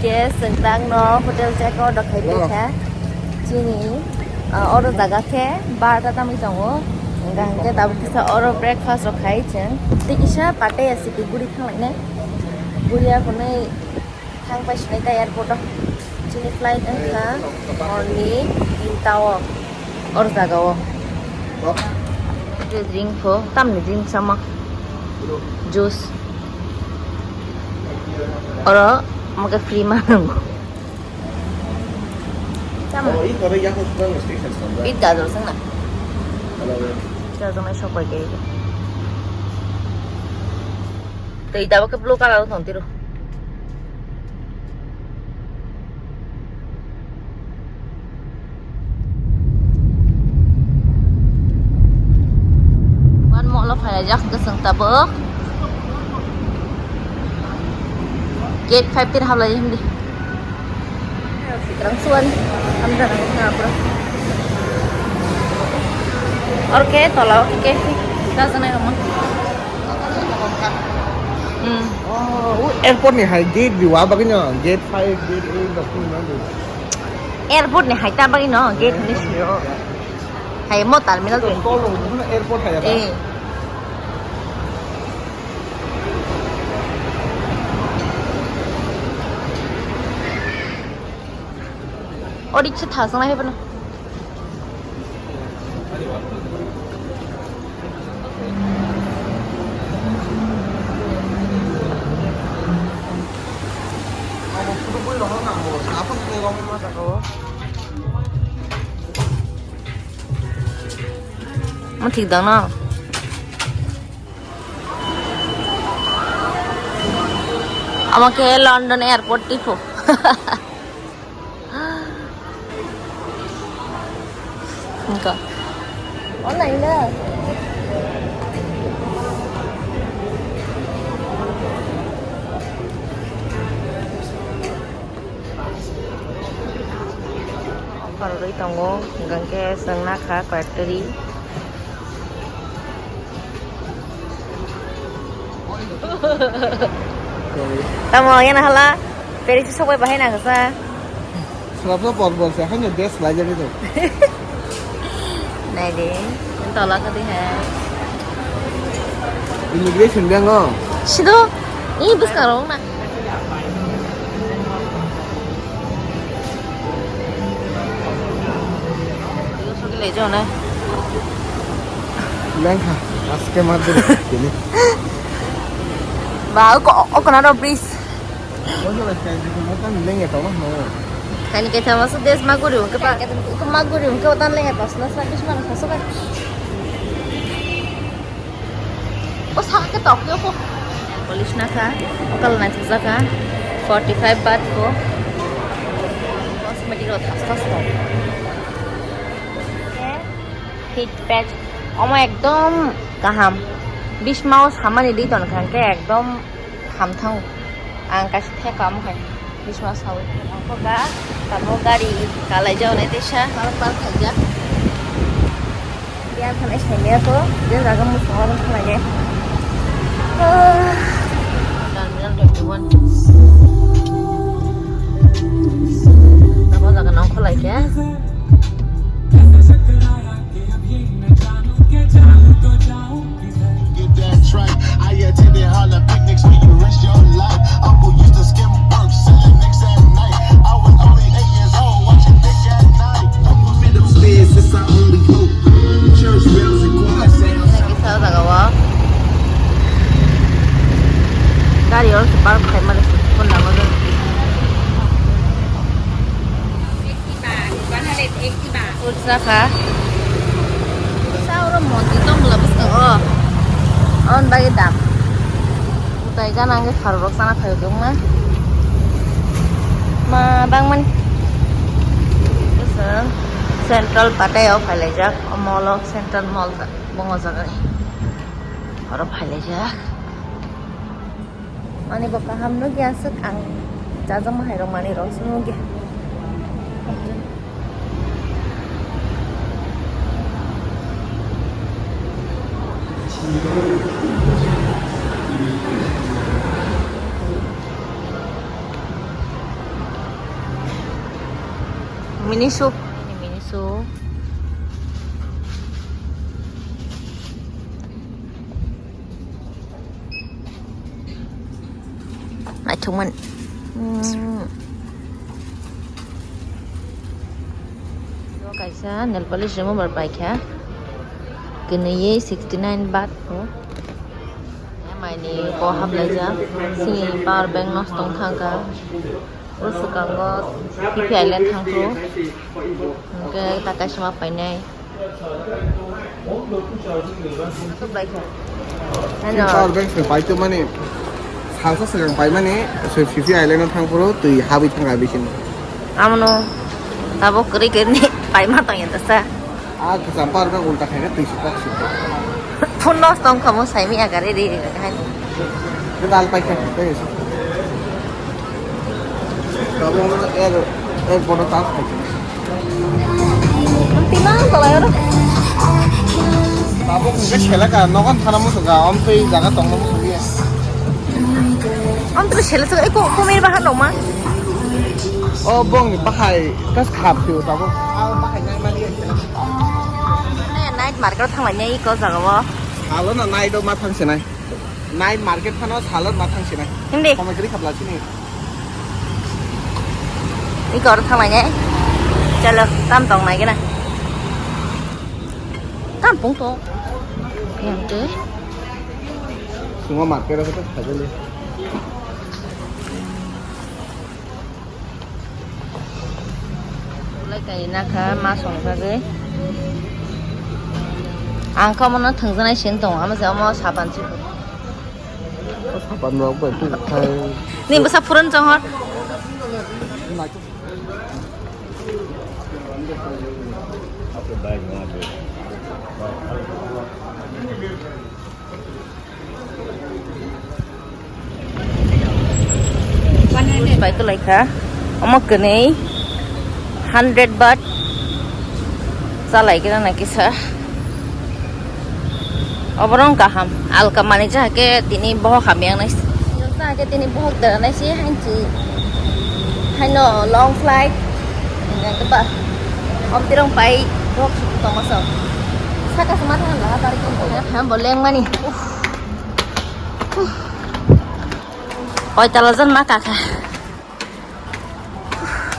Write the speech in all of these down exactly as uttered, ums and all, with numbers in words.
Ke sengtang no hotel check out rok khai Hello. Kha. Chini, ah, oro jaga khe bar ta tamwi tongo. Hingkha hingkhe tabuk kisa oro breakfast rok khai chwng. Tei kisa Pattaya city guri thanglainai. Guriya hwnwi thang pai sinai ta airport o. Chini flight wngkha horni tinta o. Or jaga o. Drink pho, tamni drink sama. Juice. Oro, maka free ma nung. Sama. Oh, ini kau yang kau suka mesti kan sama. It gajor sing na. Kalau Gajor mai sok pai ke. Tei tabuk khe blue colour wng tong tiro. Wan molo phaijak kwchwng tabuk. Gate five tin hablai hindi. Rang suan. Amda rang na bro. Orke tola ke. Dajanai rama. Hmm. Oh, airport ni hai gate di wa bagino, gate five, gate eight da kun na di. Airport ni hai ta bagino gate ni sio. Hai mo terminal tu. Airport hai apa? Eh. Odi khe thasang nai phano. Mo thik dang no. Amo khe London airport tipo. Engka. Online da. Offer rwi tongo, hingkha khe chwng nakha koi twi. Tamo yana hala Paris sokbai bahai na kasa. Srapsa por bol se hanya best lai jani to. Nai de, tola ka de hai. Immigration bang o. Sido, ini bus karong na. Lengkha, aske madur kini. Ba, oko, oko na ro, please. Kani kaisa masu des maguri, oko pa, oko maguri, oko tan lenga pas na sa bis mana sa so. O saka khe tokyo po. Polish na kha, okal na thajak kha, forty five baht po. Cosmetic rok thas thas tong. Heat pad, omo ekdom kaham. Bismao samani di ton kha khe ekdom hamthang. Ang kaisa theka omo hai. Bisma sawi. Ang kho ga, tamo gari kalai jao nai tesa, aro park khaijak. Biar khanai saimaya kho, je jaga muchungo rung khanai. Ah. Terminal twenty one. Tamo jaga nang kholai khe. Get that tripe. I attended all the picnics where you risk your life. Uncle used to skim work, selling nicks at night. I was only eight years old, watching Nick at Night. Uncle fit upstairs, it's our only hope. Church bells and choir sounds. Nang kisa jaga o. Gari o park khai male phone nango. Ursa kha. Sa oro mondir tong bwla bwskango. Aboni bagwi dam. Utai gana hwnkhe kharok rok chana phaio tongma. Ma bangmani. Central Pattaya o phailaijak. O mall o Central Mall ta, bongo jaga ni. Oro phailaijak. Ani bo kaham nukya aswk ang chajakma hai rok manwi rok se nukya. Miniso. Miniso. Naithokmani. Hmm. Bo kaisa nail polish remover paikha. Kwnwi sixty nine baht o. Maini bo haplaijak. Sini power bank nosto wngkha. O swkango P P Island thangphuru. Hwnkhe ta kaisa ma painai. Power bank se paito mani salsa swkang paimani se P P Island o thangphuru twi habwi thangkha bising. Amono tabuk kwrwi kwrwi paima tongya ta sa. Ah, kwcham power bank ulta khaina twi sukha sukha. Phone nosto wngkha mo saimi agari ri ri hai. Dal paikha, tei se. Tabuk amono air, air bono charge khaikha. Tabuk hwnkhe selaka, nogo thana muchunga, omtwi jaga tongma muchungya. Omtwi selaka, eko, komir bahan dongma. O bongni bahai, kas khap phiyo tabuk. Ah, bahai nai mali. Night market o thanglainai eko jaga o. Salo na night o ma thang sinai. Night market phano salon ma thang sinai. Hindi. Komai kwrwi khapla sini. Iko oro thanglainai. Chalo, tam tong nai gana. Tam pung to. Yang te. Sungo market o khaja le. Lai kai na kha ma song kha ge. Ang kha mono thwngjaknai sin tongo, amo se omo sapan si. Sapan rok bai tu khai. Ni bwsa phuran chong hor. Bai kwlai kha. Omo kwnwi hundred baht chalai khe nang kisa. Oborong kaham. Alka manwi cha khe tini bohok hamya nai. Cha khe tini bohok dera nai si hanchi. Haino long flight. Hingke ba. Om tirong pai bohok suku tongma sa. Saka sama thang laha tari kin. Ham boleng mani. Uff. Oi, talajan ma kaka.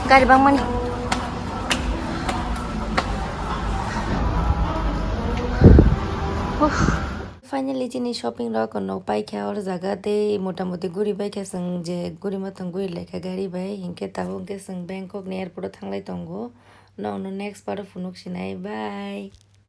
Gari bang mani. Finally, chini shopping rok no pai kha or jaga tei mota moti guri bai kha, chwng je guri ma tong guri lai kha gari bai, hinkhe tabuk hinkhe chwng Bangkok ni airport o thanglai tongo. Nokno next part o phunuk sinai, bye.